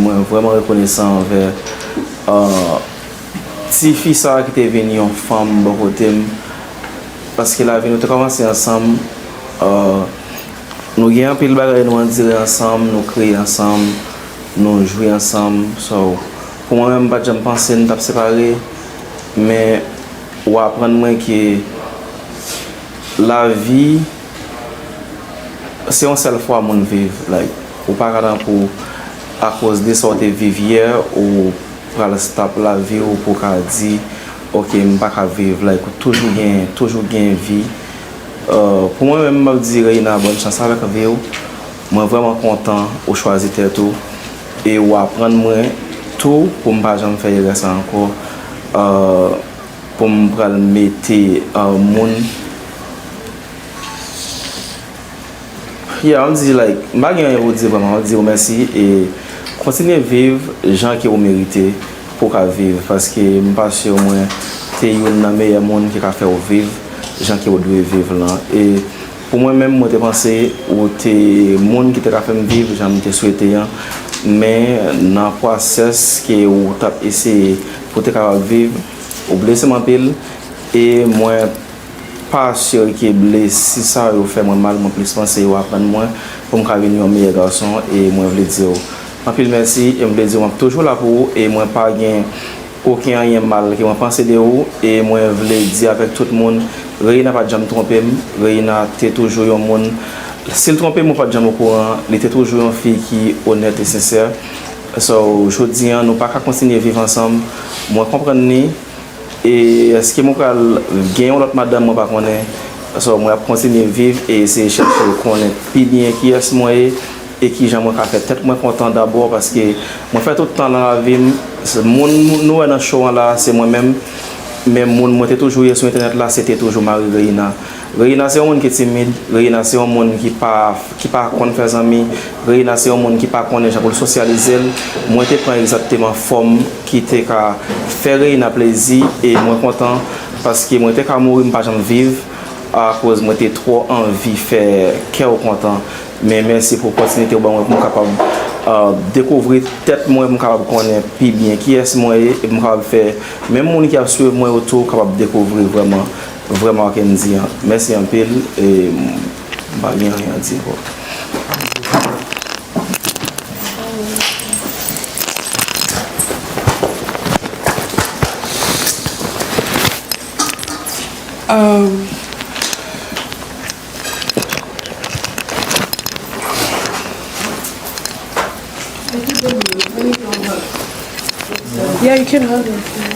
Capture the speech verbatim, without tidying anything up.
Mwen vrèman rekonesan anvè, uh, ti fi sa a ki te vin yon fanm bò kote m, paske lavi nou te kòmanse ansanm. Uh, nou gen anpil bagay nou andire ansanm, nou kriye ansanm, nou jwi ansanm. So, pou mwen menm, m pa t janm panse n t ap separe, men ou aprann mwen ke lavi se yon sèl fwa moun viv, like, ou pa ka tankou akoz de sa w te viv yè, ou pral stop lavi w pou w ka di, ok, m pa ka viv, like, ou toujou gen, toujou gen vi. Uh, pou mwen menm, m ap di Reina bòn chans avèk vi w. Mwen vrèman kontan ou chwazi tèt ou e ou aprann mwen tou pou m pa janm fè erè sa ankò. Uh, pou m pral mete, uh, moun Yeah, m di, like, m pa gen anyen pou di vrèman. M di w mèsi e kontinye viv jan ke w merite pou w ka viv, paske m pa si mwen te youn nan meyè moun ki ka fè w viv jan ke w dwe viv lan. E pou mwen menm, mwen te panse ou te moun ki te ka fè m viv jan m te swete an, men nan pwosès ke w t ap eseye pou w te kapab viv, ou blese m anpil e mwen pa si ke blesi sa yo fè mwen mal, mwen plis panse yo aprann mwen pou m ka vin yon meyè gason, e mwen vle di w anpil mèsi, e m vle di w m ap toujou la pou ou, e mwen pa gen okenn anyen mal ke mwen panse de ou, e mwen vle di avèk tout moun, Reina pa t janm twonpe m, Reina te toujou yon moun, si l twonpe m, ou pa t janm okouran, li te toujou yon fi ki onèt e sensè. So, jodi an, nou pa ka kontinye viv ansanm, mwen konprann li, e èske mwen pral gen yon lòt madanm, mwen pa konnen. So, mwen ap kontinye viv e eseye chèche konnen pi byen kiyès mwen ye e kijan mwen ka fè tèt mwen kontan dabò, paske mwen fè tout tan nan lavi m, se moun nou wè nan show an la, se mwen menm. Men moun mwen te toujou ye sou entènèt la, se te toujou mari Reina. Reina se yon moun ki timid, Reina se yon moun ki pa, ki pa konn fè zanmi, Reina se yon moun ki pa konnen jan pou l sosyalize l. Mwen te pran egzakteman fòm ki te ka fè Reina plezi e mwen kontan paske mwen te ka mouri, m pa janm viv akoz mwen te twò anvi fè kè w kontan. Men mèsi pou opòtinite w ban mwen pou m kapab, uh, dekouvri tèt mwen, pou m kapab konnen pi byen kiyès mwen ye, e pou m kapab fè menm moun ki ap swiv mwen yo tou kapab dekouvri vrèman, vrèman Kendy an. Mèsi anpil, e m pa gen anyen a di ankò. Um, yeah, you can hold it.